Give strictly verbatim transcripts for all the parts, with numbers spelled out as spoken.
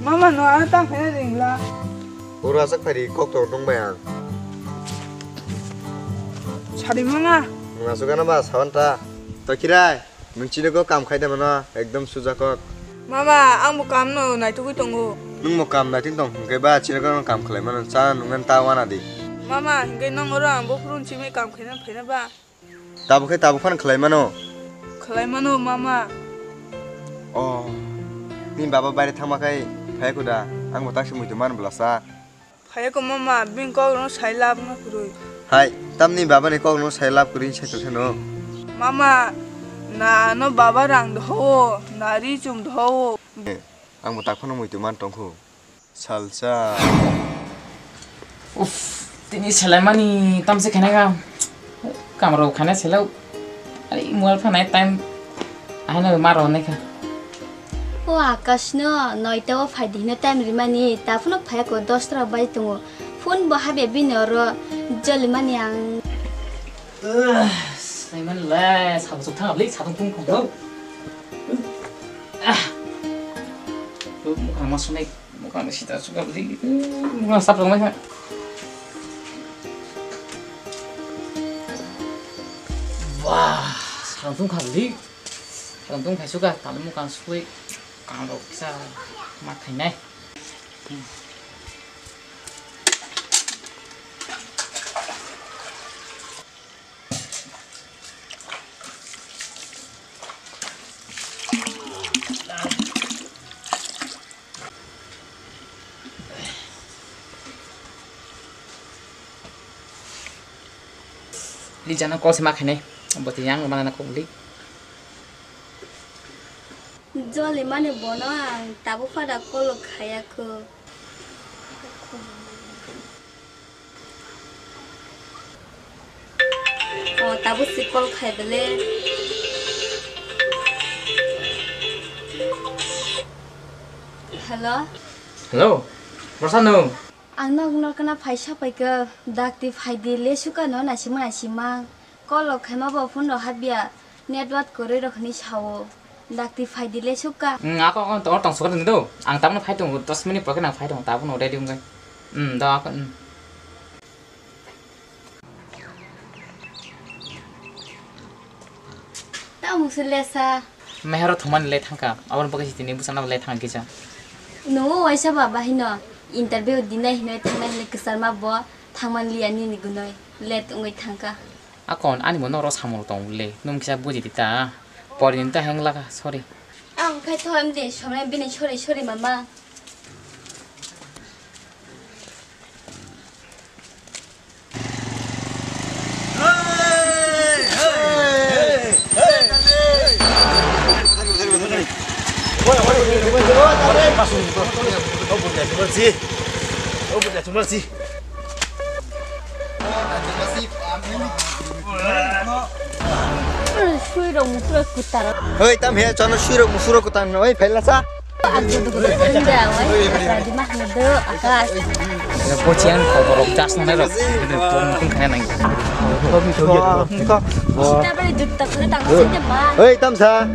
Mama, no, ano tang khaina ringla. Oro aswk phaidi kok tong tong bai ang. Sadi mama. Nwng aswk ano ba sawan ta. Tokirai, nwng chini kok kam khai de mano, ekdom suja kok. Mama, ang bo kam no naitugwi tongo. Nwng bo kam naitugwi tong hwnkhe ba chini kok no kam khlai mano, cha nwng ta wana di. Mama, hwnkhe nang oro ang bo phurun simi kam khaina phaina ba. Tabuk khe tabuk phano khlai mano. Khlai mano, mama. Oh, nini baba baire thangma khai phai kho da, ang bo tak se muitu man bwlasa. Phai kho, mama, bini kok no sai lab no kwrwi. Hai, tamni baba ni kok no sai lab kwrwi sai tong sano. Mama, na no baba rang doho, na ri chum doho. Eh, ang bo tak phano muitu man tong kho. Salsa. Uff, tini selaimani tamse khaina ga. Kamro khaina selao. Ari mual phanai time. Ahino maro ne kha. O Akash no noita o phai dihino time rimani. Taphuno phai ko dosta rok bai tongo. Phone bo habya bini oro jolimani ang. Selaimani le, sabuk suk thang abli, sabuk thung thang thang. Ah. Mukhang ma sunai. Mukhang sita suka beli, mukhang sap rwngmai kha. Wah, salam tung kha beli. Salam tung phai suka, tali mukhang sui. Kang rok kisa ma khainai. Lijana call se ma khainai, bwtwi yang mana na kok lik. Joli mani bono ang tabuk pada call khaya kho. O, tabuk si call khai bele. Hello? Hello? Borsa no? Ang nok nok na phaisa paikha, dakti phaidi le suka no naisima naisima. Call rok khaima bo phone rok habya, network kwrwi rok hinwi sao. Dakti phaidi le sukha. Hmm, ako, ako, tong, tong sukha do. Ang tabukno phai tongo, dos minute pore khe nang phai tongo, tabukno ready wngkha. Hmm, do ako, hmm. Tamo se lesa. Meharo thumani le thangkha, aboni bagwi tini bwsano le thang kisa. Nungo waisa ba bahino interview dinai hinoi thangnai hinoi kwcharma bo thangman liya nini gunoi late wngwi thangkha. Akon ani bo norok samung tong le, nwng kisa buji di ta. Pori ni ta heng laka, sorry. Ang khai tho M D somrai bini sorry sorry mama. Sui rok musuk rok kutar. Hoi, tam he, chano sui rok musuk rok kutar, oi, phaila sa. Ang joto ko tunda, oi. Radi mah ngedo, akas. Bocian kotor rok das nang rok. Tong tong khana nang. Sita bari jutta khana tang sita ba. Hoi, tam sa.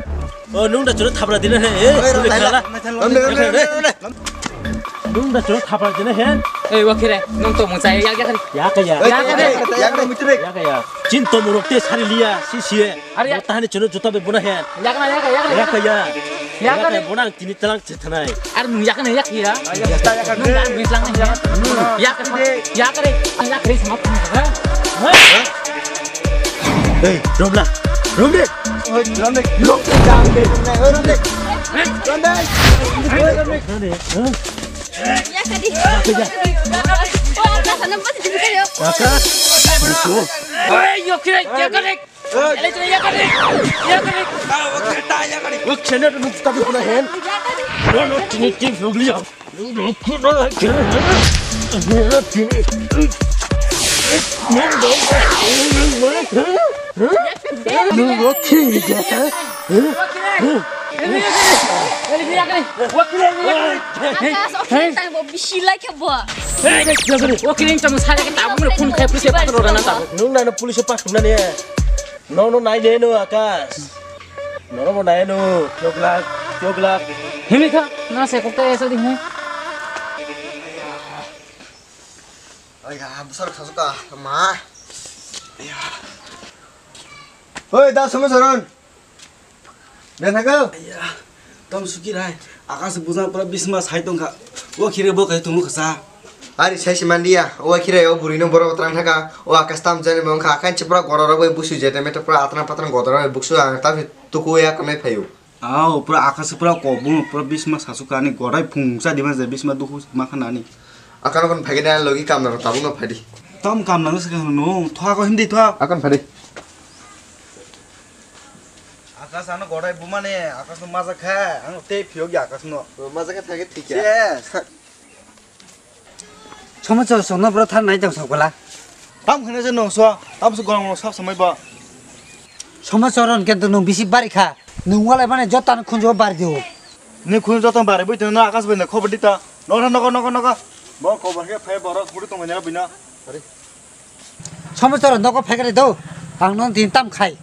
O, nung da churu thapra dina he. Eh, oi, ram khala. Ram de, ram de, ram de, ram de. Nung da churu thapra dina he. Ei, wakire, nung to mung chai, yak, yak, yak. Yak, yak. Yak, yak, yak, yak, yak. Chin to murok te sari liya, si, si. Are, yak. Bo tahani churu juta be buna he. Yak na, yak, yak, yak. Yak, yak. Yak, yak, yak. Bona tini talang che thanai. Ar nung yak na, yak ya. Yak, yak, yak. Nung yak, yak, yak. Yak, yak, yak, yak, sama. Ha? Ei, Romla. Romde. Oi, Romde. Romde. Romde. Romde. Romde. Romde. Romde. Yakadi. Yakadi. Oh, ang nasa nang pati dito kayo. Aka. Ito. Oi, yakadi. Yakadi. Ele to yakadi. Yakadi. Wakil na nung tabi kuna hen. No, no, tini, tini, nung liya. Nung nano police pass kumna ne. No, no, nai ne no, Akash. Norok bo nai no, choklak, choklak. Himikha, na se kokta esa di he. Aiya, bwsarok sasu ka, ma. Aiya. Oi, da Somacharan. Beng thangkha? Aiya, tong suki rai. Akas buja pura bisma sai tongkha. O khire bo kai tongo khasa. Ari sai si mandiya. O khire o buri no borok trang thaka. O akas tam jani bong kha. Kan chipra gora rok bai busu jete mete pura atran patran gora rok bai buksu ang ta tuku ya kanai phayu. Aw, pura akas pura kobong, pura bisma sasu kani gorai phung sa dima je bisma duhu ma khanani. Akan kon phage dan logi kam na tabuk no phadi. Tam kam na se no, thwa ko hindi thwa. Akan phadi. Akas ano gorai bumane, akas no maja kha, ang te phiyok ya akas no. Maja kha thage thik ya. Yes. Somacharan songno bro thar nai jang sokla. Tam khene je nongso, tam se gorong sab samai ba. Somacharan kento nung bisi bari kha. Nung walai mane jotan khunjo bari dio. Ni khunjo jotan bari bui tong na akas bai na khobor dita. Nokha nokha nokha nokha. Bo khobor khe phai borok buri tong na bina. Somacharan nokha phai kare do. Ang non din tam khai.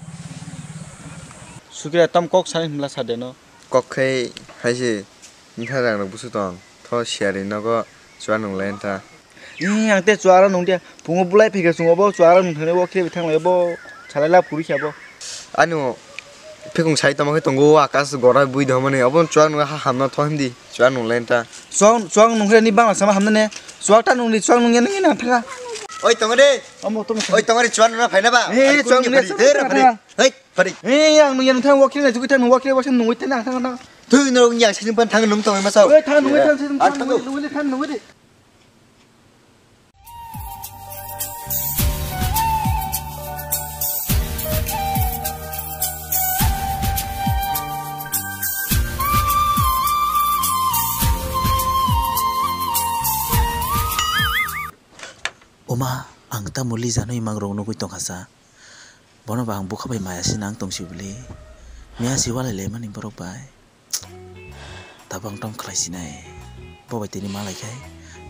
Sukira tam kok sani himla sa de no. Kok khai hai se. Wngkha rang rok busu tong. Tho siyari nogo chua nung lai wngkha. Ee, ang te chua rok nung dia. Phungo bulai phikhe chungo bo chua rok nung thangni bo khe thang lai bo. Salai lab kuri khe bo. Ani o phikung sai tamo khe tongo o akas gora bui dhamani. Obo chua nung ha hamna tho hindi. Chua nung lai wngkha. Chua, chua nung khe ni bang sama hamna ne. Chua ta nung ni chua nung ya nung ya nang phika. Oi tongo de. Omo tomo. Oi tongo de chua nung na phaina ba. Ee, chua nung ya. Hei, phari. Ee, ang nung ya nung thang wakil na chukui thang nung wakil wakil nung ui thang nang thang nang. Tui norok yang sini pan thang nung tong ma sao. Oi, thang nung, thang sini, ah, thang thang nung, nung, thang nung de. Oma, ang tamo Lija no imang rok nugui tongkha sa. Bono ba ang bukha bai maya se nang tong si bwle. Miya se walai lai mani borok bai. Tabang tong khlai sinai. Bo bai tini malai khai.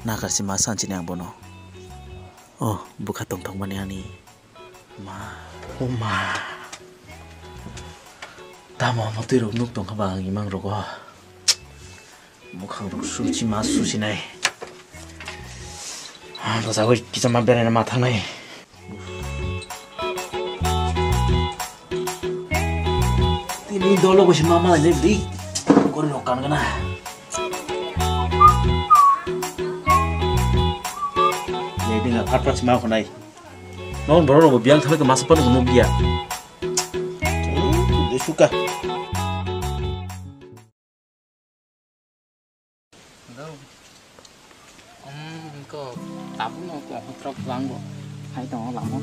Nakar si ma san sinai ang bono. Oh, bukha tong thok mani ani. Ma. O ma. Tamo mo twi rok nuk tong kha ba ang imang rogo. Mukhang rok suchi ma suchi nai. Ah, da jagoi kisa ma berai na ma thang nai. Tini dolo bosi mama le di. Kori rok kan gana. Ye dinga phat phat ma khonai. Non borok rok bo biyang thangwi masa phano nuk ya. Suka. Hello. Um, ko tabukno kok trok langbo. Hai tongo lamo.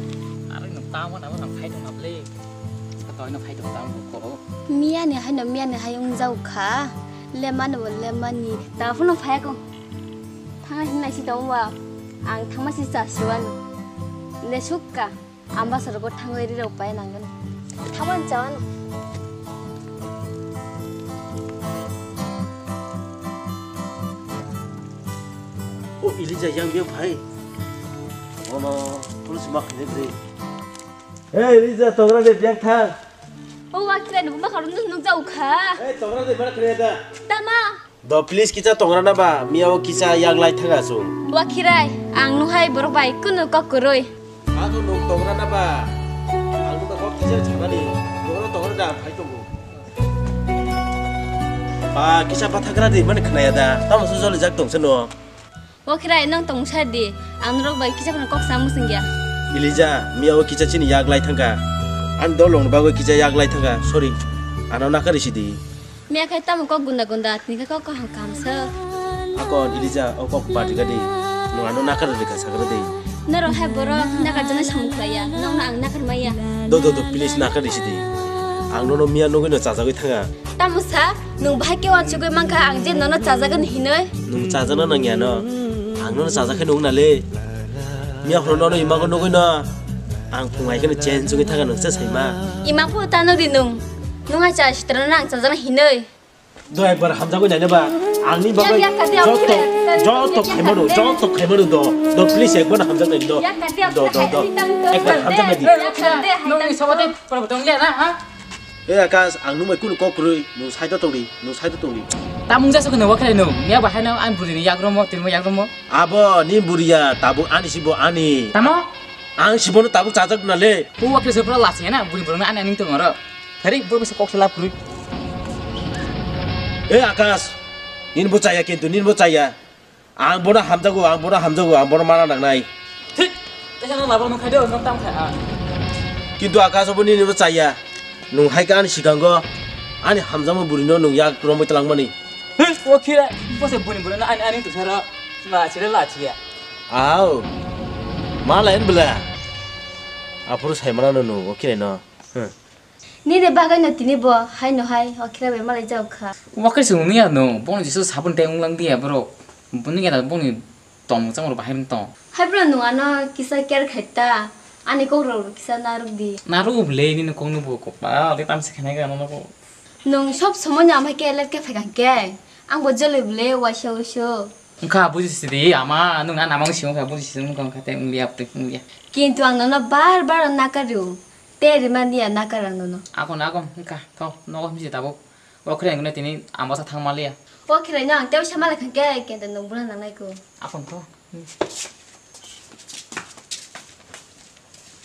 Aroi no tamo nabo nang khai tong nable. Satoi no khai tong tamo ko. Miya ni hai no miya ni hai wng jau kha. Le mano bo le mani. Tabukno phai ko. Thang hin nai si tong wa. Ang thangma si cha siwano. Le sukka. Ambassador bo thangwi rirok pai nangani. Thaman chawan. O Elija yang biang phai. Ono, tulsi mak ni bri. Hey Elija, tongra de biang thang. O wa kira ni buma kharun nuk jau kha. Hey, tongra de mana kre da. Tama. Do please kisa tongra na ba, miya o kisa yak lai thanga chwng. Wa khirai, ang nuhai borok bai kunu kok kwrwi. Ano nuk tongra na ba, ang nuk kok kisa chimani, tongra tongra da phai tongo. Ba kisa pathagra di mani khnaya da, tamo se joli jak tong se no. Wa khirai nang tong sa di, ang norok bai kisa phano kok sa musingya. Elija, miya o kisa chini yak lai thangka. Ang dolong bagwi kisa yak lai thangka, sorry. Ano nakari sidi. Miya khai tamo kok gunda gunda, tini khai kok kaham kaham sa. Akon Elija, o kok bati gadi. Nung ano nakar rika sakra de. Norok hai borok nakar jana samung khlaiya. Nokno ang nakar maya. Do do do, please nakar risi di. Ang nono miya nugui no chajagui thanga. Tamo sa, nung bahai ke wansugui mangkha ang je nono chajagan hinoi. Nung chajana nangya no. Ang nono chajakhe nung nale. Miya horo nono imago nugui no. Ang phung ai kheno chen chugui thanga nung se saima. Ima phu tano di nung. Nung ai cha sitra na ang chajana hinoi. Do ekbar hamjagwi naina ba, angni bagwi joto, joto khaimano, joto khaimano do, do please ekbar hamjak nai do, do, do, do, ekbar hamjak nai di. Nungni sabati problem liya na, ha? E Akash, ang nungbai kunu kok kwrwi, nung side o tongdi, nung side o tongdi. Tamung jasa kono wakre no. Miya bahai no an buri ni yagromo, tinmo yagromo. Abo ni buriya tabuk ani sibo ani. Tamo? Ang sibono tabuk chajak na le. Ko wakre se pura lasi na, buri buri no ani ani tongoro. Hari buri bisa kok selap buri. Eh, Akash, nin bo chaya kintu, nin bo chaya. Ang bono hamjago, ang bono hamjago, ang bono mana nangnai. Thik, tesa no labo no khai do, no tam khai a. Kintu Akash, obo nini bo chaya. Nung hai ka ani sikango, ani hamjakma buri no nung yak romoi twlangmani. He, o khira, bo se buri buri no ani ani to sara. La chira la chiya. Au. Malai bela. Aphuru sai mana no nung, o khira no. He. Nini bagwi no tini bo hai no hai o khira bai malai jak kha. Wakhe se wngya no, bono jesa sabun tei wnglang dia borok. Boni gana boni tong chang rok bahai tong. Hai bro nung ano kisa care khai ta. Ani kok rok kisa naruk di. Naruk ble nini kok no bo kok ba, de tam se khnai ga no ko. Nung sob somoi no amai ke let ke phai kang ke. Ang bo jole ble waisa waisa. Wngkha, bujisi di, ama, nwng na namang simi wngkha, bujisi wngkha, wngkha, tei wngya, tei wngya. Kintu ang nono bar bar nakar rw, tei rwmani ya nakar ang nono. Akon, akon, wngkha, tho, nogo himsi tabuk. O khwrwng no tini ang bwsa thang maliya. O khwrwng no ang tei usa malai kha khe, kintu nwng buna nangnai ko. Akon tho.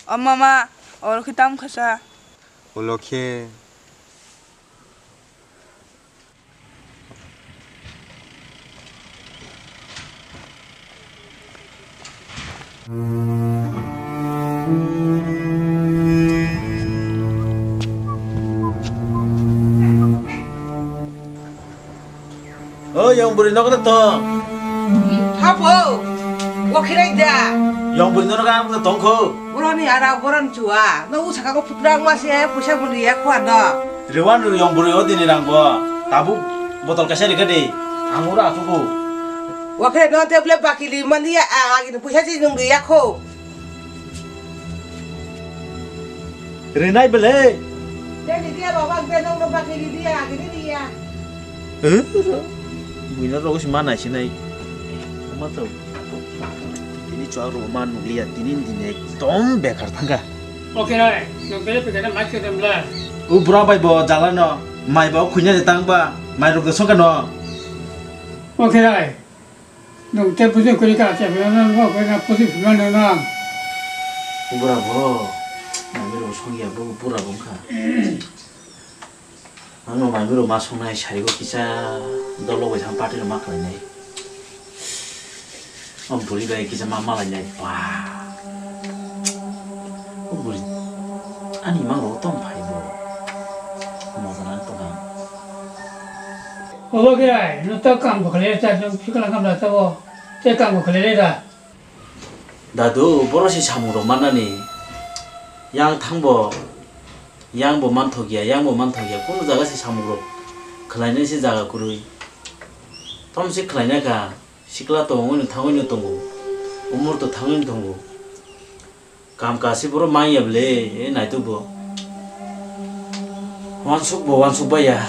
O mama, oro khe tam khasa. Ulo khe. O yang buri nok na to. Hapo. Bo khirai da. Yang buri nok na tong kho. Boroni ara boron chua. No usaka ko putra ma se pusa buri ya khwa no. Rewan riyong bwrwi o dini rang bo tabuk botol kaisa rikha di, ang oro achukgo. Wakhe no te ble bakili maliya, a, agini puisa si nung riya kho. Rinai bele. Te ni dia baba, te nung no bakili dia, agini dia. Eh, buino rogo si manai sinai. Ama to. Tini chuak rok ma nukliya, tini din ekdom bekar thangkha. Oke rai, nung tini pekene mai khe dem le. O bura bai bo jala no, mai bo khuina de tang ba, mai rok de songkha no. Oke rai, nung te pusi kuri ka che, no no no ko na pusi phima no na. O bura bo, mai rok songya bo bura bo kha. Ano mai bwrwi ma songnai sarigo kisa dolo bai thang party rok ma khlainai. O bwrwi bai kisa ma malainai ba. O bwrwi ani mang rok tong phai bo. Moja nang tong ang. Obo khe ai, no to kam bo khlai ta, no phikla kam la ta bo. Te kam bo khlai da. Dadu, boro se samung rok mannani. Yang thangbo, yang bo manthokya, yang bo manthokya. Kono jaga se samung rok khlainai se jaga kwrwi. Tom se khlainai kha, sikla tongwi no thangwi no tongo, umor to thangwi no tongo. Kam kasi boro manya ble, e naituk bo. Wansuk bo wansuk baya,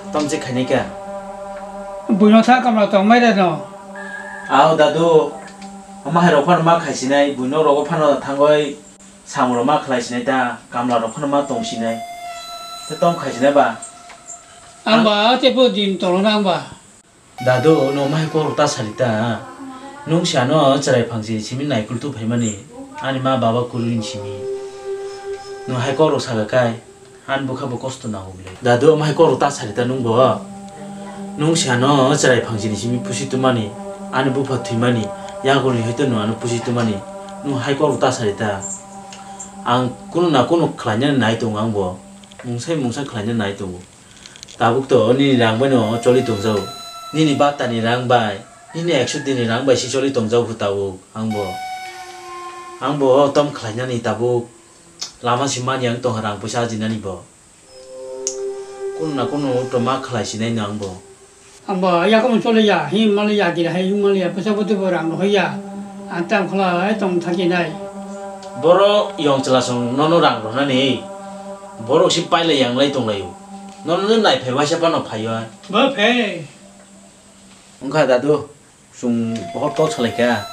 tom se khainai kha. Buino sa kamla tong mai da no. Aw dadu, ama hai rok phano ma khaisinai, buino rogo phano thangoi samung rok ma khlaisinai ta, kamla rok phano ma tongsinai. Te tom khaisinai ba? Ang ba, te po din tolo nang ba. Dadu, no ma hai kok rok ta sari ta. Nung si ano chwrai phangsi simi nai kultu phaimani, ani ma baba kwrwini simi. Nung hai kok rok saka kai. Ani bwkha bo kosto nango bwle. Dadu, omo hai kok rok ta sari ta nung bo. Nung si ano chwrai phangsi ni simi pusi tumani, ani bupha thwimani, yagulni hai to nung ano pusi tumani. Nung hai kok rok ta sari ta. Ang kunu na kunu khlainani nai tongo ang bo. Mungsa mungsa khlainani nai tongo. Tabuk to nini rang bai no choli tongjago. Nini bata ni rang bai, nini ekso din ni rang bai si choli tongjago tabuk ang bo. Ang bo tom khlainani tabuk. Lama si mani ang tongha rang puisa ajinani bo. Kunu na kunu to ma khlai sinai no ang bo. Ang bo yakhung chole ya, hi mali ya, gira hai mali ya, puisa bo tebo rang rw ya. Ang tam khlai tong thaki nai. Boro yong chwla song nono rang rwnani. Borok si pailai yang lai tong lai o. Nono nai phai waisa pano phai o. Bo phai. Wngkha dadu. Chwng bohor kok salai kha.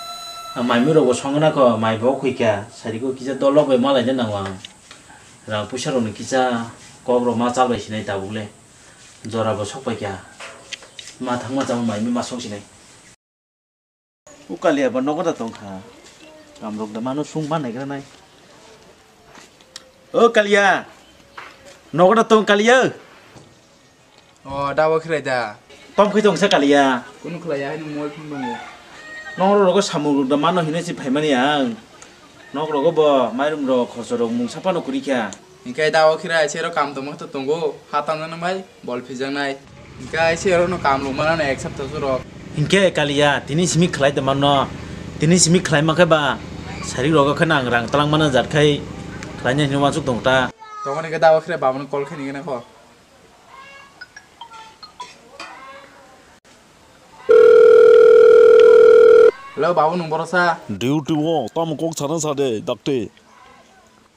Ang mai mui rok bo songna kho, mai bo khoi kha. Sari kho kisa dolok bai ma lai na nango ang. Rang puisa rok ni kisa kok rok ma chal bai sinai tabuk le. Jora bo sok pai kha. Ma thangma chama mai ma song sinai. O Kalia ba nogo da tong kha. Kamrok da mano sung ma naigra nai. O Kalia. Nogo da tong Kalia. O da bo khirai da. Tom khe tong sa Kalia. Kunu khlai ya, haino mobile phone tongo. Nong ro rogo samung rok da mano hinai si phaimani ang. Nok rogo bo mairum rok khorso rok mung sapano kuri kha. Hinkhe da o khirai se ro kam tongma to tongo, ha tamjana bai bol phijaknai. Hinkhe se ro no kam rok mana na ek sapta su rok. Hinkhe Kalia tini simi khlai de mano. Tini simi khlai ma khe ba sari rogo khe nang rang talang mana jat khai khlai nai hinwi wansuk tong ta. Tongoni khe da o khirai babano call khe ni gana kho. Hello, babu, nwng boro sa? Duty o tamo kok sana sa de, dakti.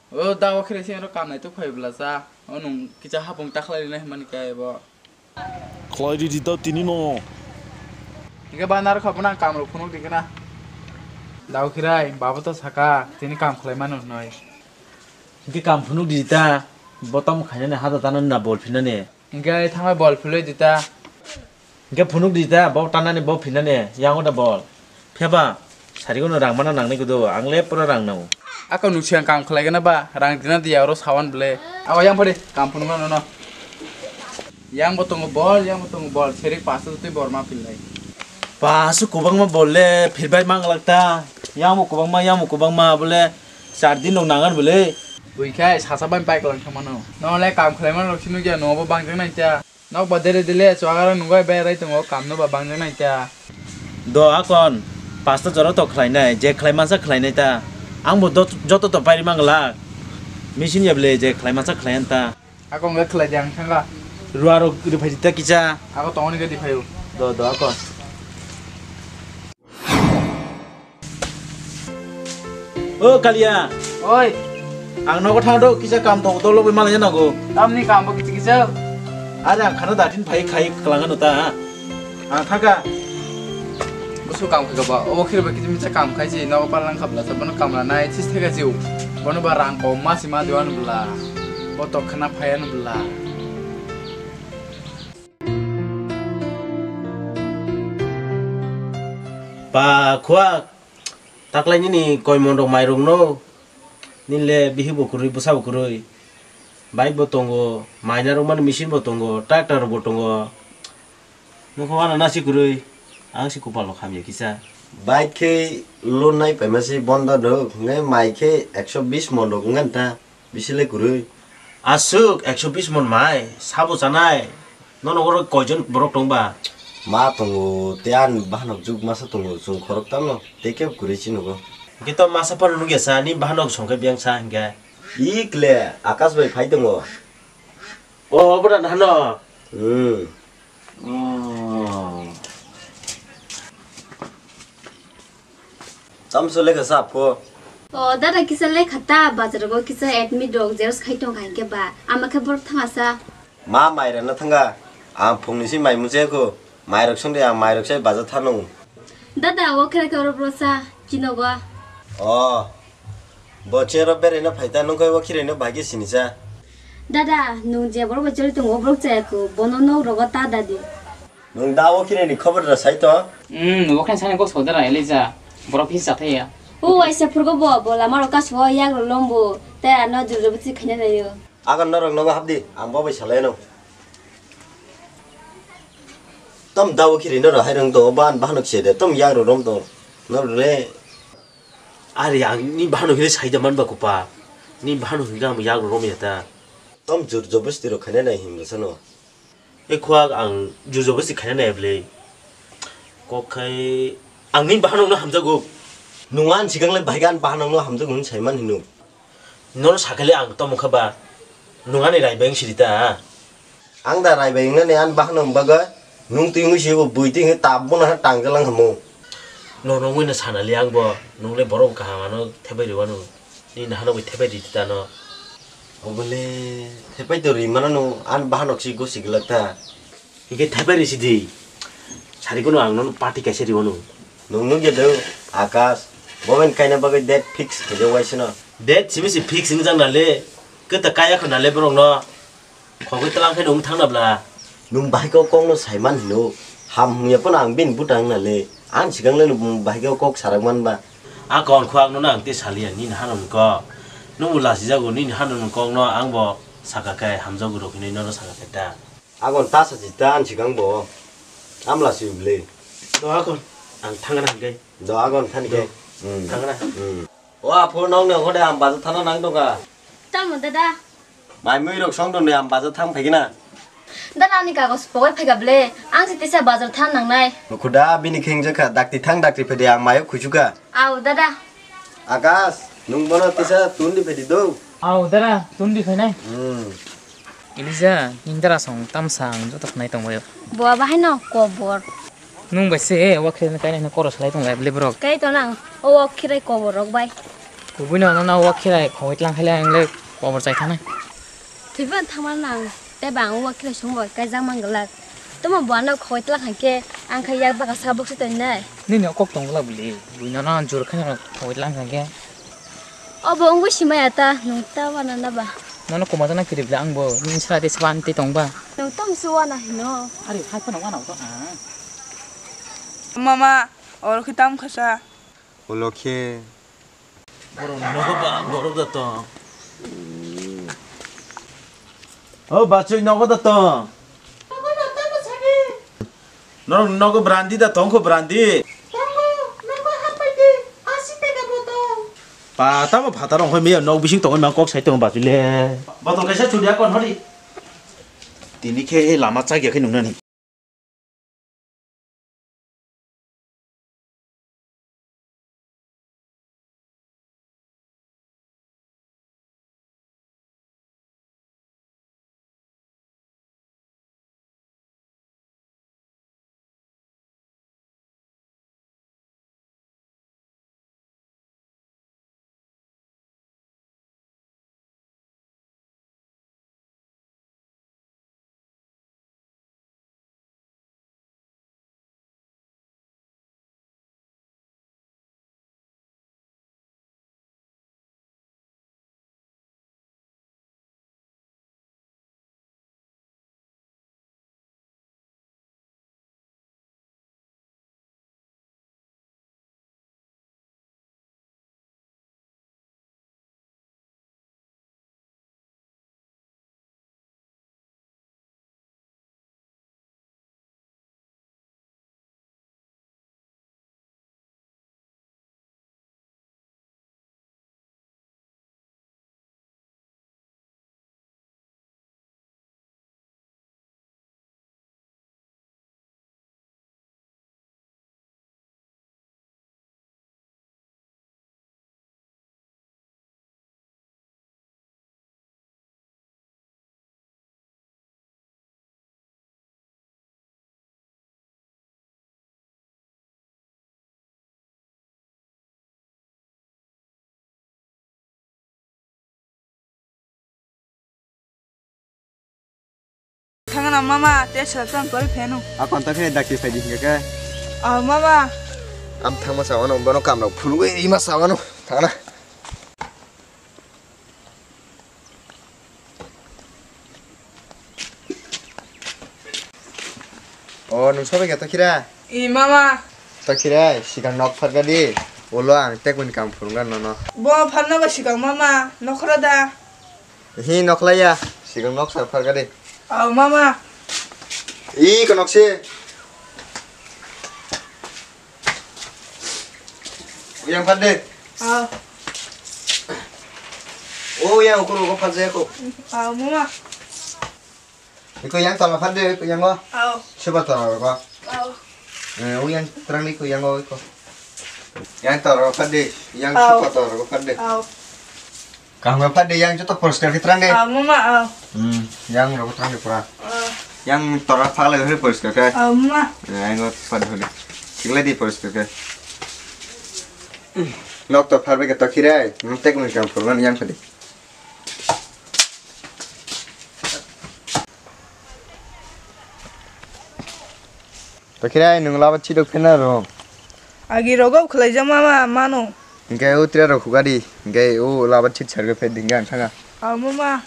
O, da, o, khere se ro kam nai to khoi bla sa. O, nwng kicha hapung ta khlai rinai hwnmani khe bo. Khlai di di ta tini no. Hinkhe ba nar kha bo nang kam rok phunuk di khna. Da, o, khirai, babu to saka, tini kam khlai mano hnoi. Hinkhe kam phunuk di ta, bo tamo khainani hada tanani na bol phinani. Hinkhe thangbai bol philwi di ta. Hinkhe phunuk di ta, bo tanani bo phinani, yango da bol. Phiya ba, sari gono rang mana nangnai kudu, ang le pura rang nango. Ako nung siang kam khlai gana ba, rang dina di oro sawan ble. Awa yang phadi, kam phunuk no no. Yang bo tongo bol, yang bo tongo bol, seri paso twi bor ma philnai. Paso kubangma bol le, phirbai mang lak ta. Yang bo kubangma, yang bo kubangma bole, char din rok nangan bole. Bui khai sasa bai bike lang thangmano. No le kam khlai man rok sinu gya no bo bang jang nai ta. Nok ba dere dile chuagaro nungbai bai rai tongo, kamno ba bangjak nai ta. Do akon, pasta jora to khlainai, je khlai mansa khlainai ta. Ang bo dot-, joto to pairi manglak. Misin ya ble je khlai mansa khlaian ta. Ako nge khlai di ang thanga. Rua rok riphai di ta kisa. Ako tongoni ge di phayo. Do, do akon. O Kalia. Oi. Ang nogo thang do kisa kam thok dolo bai malai nago. Tamni kam bo kichi kisa. Are ang khana datin phai khai kalangano ta. Ang thaka. Busu kam kha ba. Obo khir ba kichi misa kam khai si nogo palang khabla sa bono kamla nai sis thega jiu. Bono ba rang ko masi ma diwan bla. Bo to khana phaian bla. Pa khua, taklai nini koi mondok mairok no, nini le bihi bo kwrwi, bwsa bo kwrwi, bike bo tongo, mai narwkmani machine bo tongo, tractor rok bo tongo, nokho wana nasi kwrwi, ang se kupalo khamya kisa. Bike khe loan nai paima se bondo rok, hwnkhai mai khe ekso bis mon rok wngkha ta. Bisi le kwrwi. Aswk ekso bis mon mai, sabo chanai. Nono oro koijon borok tong ba? Ma tongo, tei ani bahanok juk masa tongo, chwng khorok tamo, tei kebo kwrwi chini bo. Hwnkhe to masa phano nukya sa, ni bahanok songkhe biyang sa hwnkhe. Ikle, Akash bai phai tongo. O, bwrano hano? Hmm. Oh. Tamso lekha sa pho? O, dada kisa lekha ta, bazar go kisa admit rok xerox khai tong hai ke ba. Ama khe borok thanga sa. Ma mai rana thanga. Ang phungni si mai mucheko. Mai rok songdi ang mai rok sai bazar thano. Dada, o khere khe oro bro sa, chino go. O. Bo chero beraina phaita nungkhai o khirino bagi sinisa. Dada, nung je borok bai choli tongo, o borok chaya kho, bono nok rogo ta dadi. Nung da o khironi khobor da sai to? Hmm, o khen sani kok sodara Elija, borok phi chathaya. O waisa phurgo bo, bo lama rok kaso yak rok lombo, tei ano jurjo bwtwi khaina naio. Agan norok nogo hapdi, ang bo bai salai no. Tom da o khirino ro hai rong to, ban bahanok se de, tom yak rok rom to, norok le. Ari ang ni bahano hile saida man ba kupa. Ni bahano hingga ang yago rom ya ta. Tom jur jobosti ro khaina nai himla sano. E khwak ang jur jobosti khaina nai ble. Kok khai ang ni bahano no hamjago. Nungan sigang le baigan bahano no hamjago hin saiman hinu. Nono sakale ang tomo kha ba. Nungani rai beng sirita. Ang da rai bai wngnani ani bahanok bagwi nwng twi wngwi se bo bui twi wngwi tabukno ha tangjalang hamo. Nono wngwi no sana li ang bo, nwng le borok kaham ano thepai rwano, nini nahano bai thepai ridi ta no. Obo le thepai to ri mano nwng ani bahanok si gosi glak ta. Hingke thepai risi di, sari kono ang nono party kaisa riwano. Nwng nukya do, Akash, bo bai kaina bagwi date fix khaijak waisano. Date simi si fix wngjak nale, kwta kaya kho nale borok no. Khogwi tlang khe nung thangna bla. Nung bahai kok kokno saiman hino. Ham hwnwi phano ang bini bwtang na le. Ang swkang le bahai khe kok sarak man ba. A kon khwak no ang te saliya nini hanum kok. Nung bo lasi jago nini hanum kok no ang bo saka khe hamjago rok hinwi nono saka khe ta. Agon ta sa si ta ang swkang bo. Am lasi ble. Do a kon ang thangna hwnkhe. Do agon thani khe. Hmm. Thangna. Hmm. O aphuru nokni okhode ang bazar thana nang tongkha. Tamo dada? Mai mui rok song tongni ang bazar thang phaikhe na. Dada ani kagos pogoi phaikha ble. Ang se tisa bazar thang nangnai. Nukhuda bini kheng jakha dakti thang dakti phede ang mayo khuchuka. Au dada. Akas, nung bono tisa tundi phedi do. Au dada, tundi phainai. Hmm. Elija, nini dara song tamsa ang joto khnai tongbaio. Bo abo haino kobor. Nung bai se, eh, o khirai kainai no koro salai tong lai bwle borok. Kai to nang, o khirai kobor rok bai. Kubui no, no, no, o khirai khogoi tlang khaile ang le kobor chai thanai. Thwiban thangma nang, tei bang o khirai song bai kai jang mang glak. Tamo bo ano khogoi tlang khaike, ang khai yak baka sa bok se tong nai. Nini o kok tong glak bwle, bui no, no, jur khai no khogoi tlang khaike. Obo wngwi simaya ta, nwng ta wana na ba? Nono kwma jana kiribla ang bo, nini sara tei saba ani tei tong ba? Nwng tamo se wana hino? Ari, hai phano wana to ha. Mama, oro khe tam khasa. Ulo khe. Borok nogo ba, borok da tong. O bachoi nogo da tong. Norok nogo brandi da tongkho brandi. Tongo, nogo hapai di, asi tega botol. Pa, tamo phataro ongkhoi meya nok bising tongoi ma kok sai tongo bachoi le. Botol kaisa chudi akon hori. Tini khe lama chak ya khe nungnani. Thangna mama, te sal tang kori phenu. A konta khe dakti phai di hinga khe. Ah, mama. Am thangma sawano, bono kamrok phunugwi rima sawano. Thangna. O, nung sobai khe Tokhira? I, mama. Tokhira, sikang nok pharga di. Ulo ang tekmani kam phunukna nono. Bo pharna ba sikang mama, nokhora da? Hi, nokhlaiya, sikang nok sa pharga di. Au, mama. I, konok se. Yang phar de. Au. O, yang ukur ukur phar jaya ko. Au, mama. Iko yang tala phar de, iko yang o. Au. Super tala ko. Au. Eh, o yang terang ni ko yang o ko. Yang tala phar de, yang au. Super tala ko phar de. Au. Kaham phar de yang joto poriskar khe terang de. Ah, mama, ah. Hmm, yang rok terang de pura. Ah. Yang tora phalai hori poriskar khe. Ah, mama. Yang rok phar de hori. Siklai di poriskar khe. Nok to phar bai khe to khirai. Hmm, tek mun kam phurban yang phadi. Tokhirai, nwng laba chidok phena ro. Agi rogo khwlaijak mama, mano. Hingke o tira rok khugadi, hingke o laba chid sarga phe dingga ang thanga. Au mama.